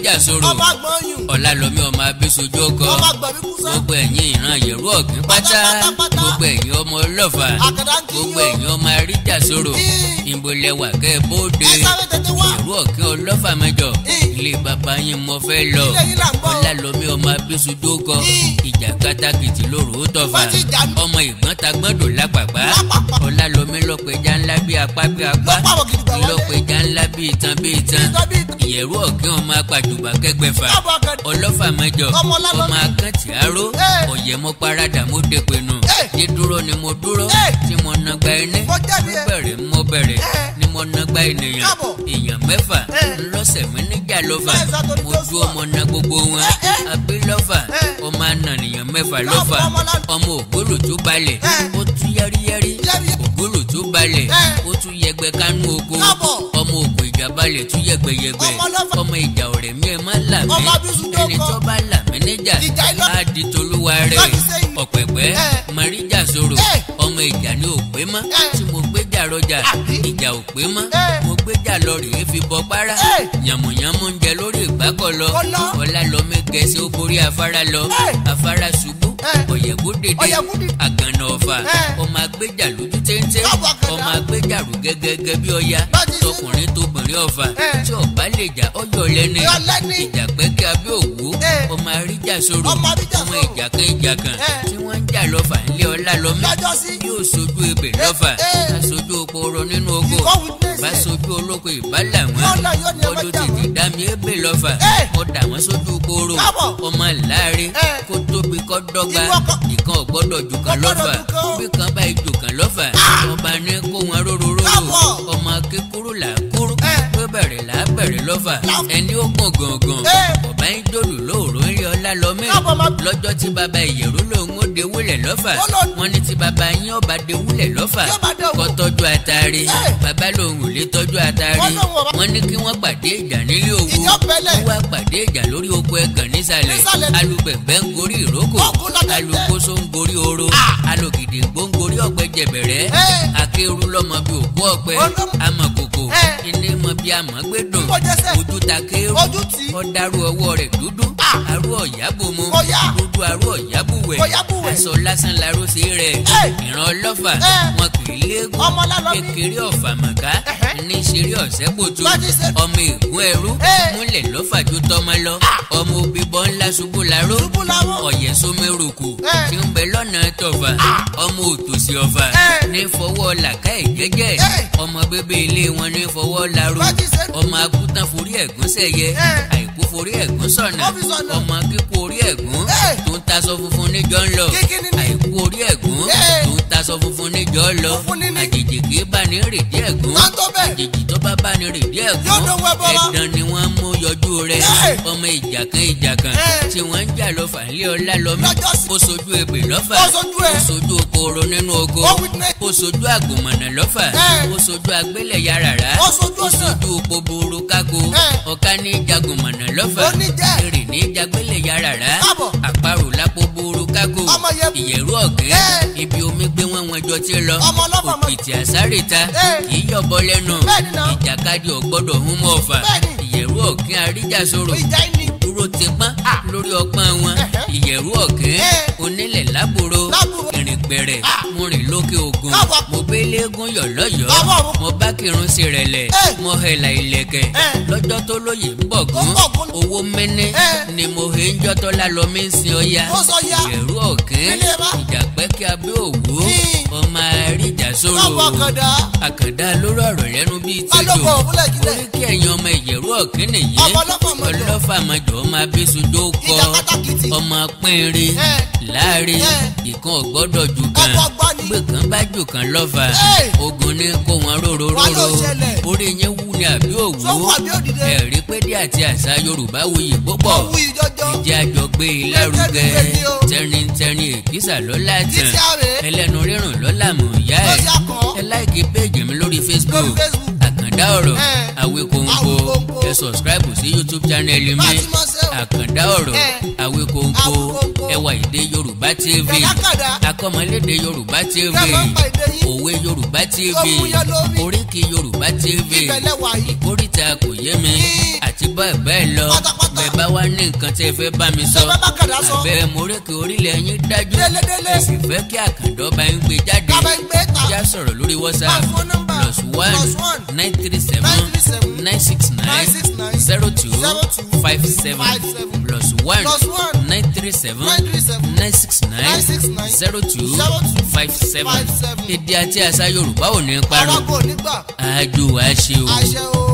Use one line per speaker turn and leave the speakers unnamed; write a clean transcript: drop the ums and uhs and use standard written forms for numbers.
Àríjà Sòrò Ọlálọ́mí ọmọ Abísojú ọkọ gbogbo ẹ̀yin ìran Ìyẹ̀rú Ọ̀kín pátá gbogbo ẹ̀yin ọmọ Ọlọ́fà gbogbo ẹ̀yin ọmọ Àríjà Sòrò ìbòlẹ̀wà kẹ́ bóde Ìyẹ̀rú Ọ̀kín Ọlọ́fà mẹ́jọ ilé bàbá yín mo fẹ́ lọ Ọlálọ́mí ọmọ Abísojú ọkọ ìjà kátàkìtì lóru ó tọ̀fà ọmọ ìgbọ́n tagbọ́dọ̀ lápàpá Ọlálọ́mí lọ́pẹja ńlá bí apá bí apá lọ́pẹja ńlá bí itan bí itan Ìyẹ̀rú Ọ̀kín ọmọ apàjùbà kẹgbẹ̀fà Ọlọ́fà mẹ́jọ ọmọ akẹ́tì aró ọ̀yẹ́ mo parada mo dépinnu dídúró ni mo dúró tí mo nagba ẹni bẹ̀rẹ̀ mo bẹ̀rẹ̀ ni mo nagba ènìyàn èèyàn mẹ́fà ńlọ́sẹ̀ mi níjà lọ́fà mo dúró mo na gbogbo wọn abilọ́fà ọmọ anànìyàn mẹ́fà lọ́fà ọmọ ògbólò tó balẹ̀ ó tú yẹ́rìyẹ́rì ògbólò tó balẹ̀ ó tú yẹgbẹ́ kánú oko ọmọ òkú ìjà balẹ̀ tú yẹgbẹyẹgbẹ ọmọ ìjà ọ̀rẹ́ mi ẹ̀ má là mí ẹni tó bá là mí níjà á di tolúwa rẹ̀ ọ̀pẹ̀pẹ̀ Màríjà Sòrò ọmọ ìjà ni ò pé mọ́ tí mo gbéjà rọjà ìjà ò pé mọ́ mo gbéjà lọ rèé fi bọ párá yànmùyánmú ń jẹ lórí ìgbákọ̀ lọ Ọlálọ́mí gẹ̀ẹ́sì ó borí afárá lọ afárá ṣubú ọ̀yẹ̀kú dìde àgànà ọ̀fà ọmọ agbéjà lójú téńté ọmọ agbéjà rù gẹ́gẹ́gẹ́ bí ọya tọkùnrin tóbìnrin ọ̀fà tí ọba lè jà ọyọ lẹ́ni ìjà pẹ́kẹ́ abẹ́ òwú ọmọ Àríjà Sòrò ọmọ ìjà kan ìjà kan tí wọ́n ń jà lọ́fà ńlẹ̀ Ọlálọ́mí yóò sojú ebè lọ́fà aṣojú okòrò nínú oko bá sojú olóko ìbálà wọn ọdún tètè dá mi ebè lọ́fà mo dà wọ́n sójú kóró ọmọ láàrin kó tóbi kó dọ́gba ìkan ò gbọ́dọ̀ jù kan lọ́fà bí kan bá jù kan lọ́fà ọba ní kó wọn róró róró ọmọ kékeré là kúrú pé bẹ̀rẹ̀ là bẹ̀rẹ̀ lọ́fà ẹni ó gùn gàngàn ọba ń jòlù lóòrò ń rí Ọlálọ́mí lọ́jọ́ tí bàbá Ìyẹ̀rú lòun ó dewúlẹ̀ lọ́fà wọ́n ní tí bàbá yín ọba dewúlẹ̀ lọ́fà kó tọ́jú àtàrí bàbá lòun ò lè tọ́jú àtàrí wọ́n ní kí wọ́n pàdé ìjà nílé òwú wọ́n wá pàdé ìjà lórí oko ẹ̀gàn nísàlẹ̀ alùpẹ̀gbẹ́ ń gorí ìrókò alùkóso ń gorí oro alògìdìgbò ń gorí ọ̀pẹ jẹ̀bẹ̀rẹ̀ akéru lọ́mọ bí òkú ọ̀pẹ amọ̀kòkò ilé mọ bí amọ̀ gbé dùn ojú ta kéru ọ̀dàrú ọwọ́ rẹ̀ dúdú arú ọ̀yá bomu dúdú arú ọ̀yá buwẹ̀ aṣọ lásán laró sí rẹ̀ ìran ọlọ́fà wọn kì í léegun kékeré ọ̀fà màkà ní ṣeré ọ̀sẹ́ kòtò ọmọ ègún ẹrú múlẹ̀ lọ́fà ju tọmọ lọ ọmọ òbí bọ́ ńlá ṣubú laró ọ̀yẹ̀ sómẹ́rùkù tí ń bẹ lọ́nà tọ̀fà ọmọ òtòṣì ọ̀fà ní fọwọ́ làkà ìjẹ́jẹ́ ọmọ bébí ilé wọn ní fọwọ́ laró ọmọ akútàn forí ẹ̀gún sẹ̀yẹ àìkú forí ẹ̀gún sọ̀nà ọmọ kíkú orí ẹ̀gún tó ń taṣọ funfun níjọ́ ń lọ àìkú orí ẹ̀gún tó ń taṣọ funfun níjọ́ ń lọ àjèjì kì í bá ní rèdí ẹ̀gún àjèjì tó bá bá ní rèdí ẹ̀gún ẹ̀dán ni wọ́n mú yọjú rẹ̀ ọmọ ìjà kan ìjà kan tí wọ́n ń jà lọ́fà ńlẹ̀ Ọlálọ́mí ó sojú ebè lọ́fà ó sojú okòrò nínú oko ó sojú àgùnmọ̀nà lọ́fà ó sojú agbélẹ̀ yarara ó sojú òpóboro kágo ọ̀ká ní jagunmọ̀nà lọ́fà èrè ní jagbélẹ̀ yarara àparò lápòboro kágo Ìyẹ̀rú Ọ̀kín ibi omi gbé wọn wọn jọ ti lọ òkìtì àsárèta kì í yọ̀bọ lẹ́nu ìjàkadì ò gbọ́dọ̀ hún mọ́ ọ̀fà Ìyẹ̀rú Ọ̀kín Àríjà Sòrò dúró ti pọ́n lórí ọpọ́n wọn Ìyẹ̀rú Ọ̀kín onílẹ̀ lábúrò ìrìnpẹ̀rẹ̀ mo rìn lókè ògùn mo gbéléégún yọ̀ lọ́yọ̀ọ́ mo bá kírun sí rẹ̀lẹ̀ mo hẹ̀là ìlẹ̀kẹ̀ lọ́jọ́ tó lóye ń bọ̀ gún owó mẹ́nẹ́ ni mo he ń jọ́tọ́ lálọ́mí ń sin ọya Ìyẹ̀rú Ọ̀kín ìjàpẹ́ kí abẹ́ òwú ọmọ Àríjà Sòrò àkàndá lórí ọ̀rọ̀ lẹ́nu bíi tìjọ orí kí ẹ̀yin ọmọ Ìyẹ̀rú Ọ̀kín nìyí Ọlọ́fà mọ̀jọ́ ọmọ abésudó kọ ọmọ pínrin láàrin ìkan ò gbọ́dọ̀ jù kan gbé kan bá jù kan lọ́fà ogun ní kó wọn róró róró orí yẹn wú ni àbí òwú ẹ̀rí pédé àti àṣà Yorùbá wuyì púpọ̀ ìjẹ́ àjọgbé lárugẹ tẹrintẹrin èkísà lọ́la tàn ẹlẹ́nu rírùn lọ́la mọ̀ ìyá ẹ̀ ẹ láìkí péèjì mi lórí Facebook Àkàndá Ọ̀rọ̀ Awikonko ẹ sọ̀scribe sí YouTube channel mi Àkàndá Ọ̀rọ̀. Awíkóńkó, Ẹwà Èdè Yorùbá TV, Akọ́mọlédè Yorùbá TV, Òwe Yorùbá TV, Oríkì Yorùbá TV, Ìkórìtà Kò Yé Mi, àti bẹ́ẹ̀ bẹ́ẹ̀ lọ. Bẹ́ẹ̀ bá wá ní nǹkan tẹ́ fẹ́ bá mi sọ, àbẹ́ móríkì orílẹ̀ yín dájú, ẹ sì fẹ́ kí Àkàndọ́ bá ń gbé jáde, já sọ̀rọ̀ lórí WhatsApp +1 937 969 0257, +1 937 969 0257. Èdè àti àṣà Yorùbá ò ní parun. Àjò àṣe o.